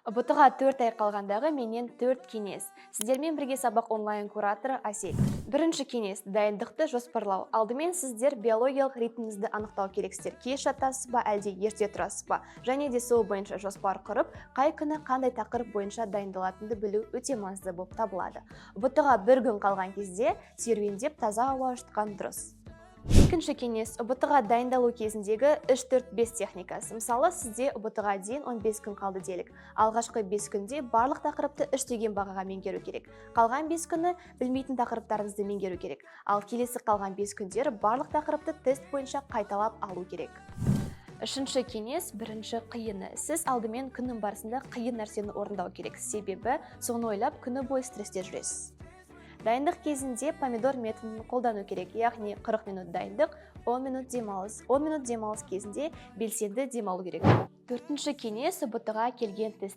ҰБТ ға 4 ай қалғандағы менен төрт кеңес. Сіздермен бірге сабақ онлайн кураторы Әсел. Бірінші кеңес: дайындықты жоспарлау. Алдымен сіздер биологиялық ритміңізді анықтау керексіздер: кеш жатасыз ба, әлде ерте тұрасыз ба? Және де сол бойынша жоспар құрып, қай күні қандай тақырып бойынша дайындалатынды білу өте маңызды болып табылады. ҰБТ ға бір күн қалған кезде серуендеп, таза ауа жұтқан дұрыс. Екінші кеңес: ҰБТ ға дайындалу кезіндегі 3-4-5 техникасы. Мысалы, сізде ҰБТ ға дейін 15 күн қалды делік. Алғашқы 5 күнде барлық тақырыпты 3 деген бағаға меңгеру керек. Қалған 5 күні білмейтін тақырыптарыңызды меңгеру керек. Ал келесі қалған 5 күндері барлық тақырыпты тест бойынша қайталап алу керек. Үшінші кеңес, бірінші қиыны. Сіз алдымен күннің барысында қиын нәрсені орындау керек, себебі соны ойлап, күні бойы стрессте жүресіз. Дайындық кезінде помидор методын қолдану керек, яғни 40 минут дайындық, 10 минут демалыс. 10 минут демалыс кезінде белсенді демалу керек. Төртінші кеңес: ҰБТ ға келген тест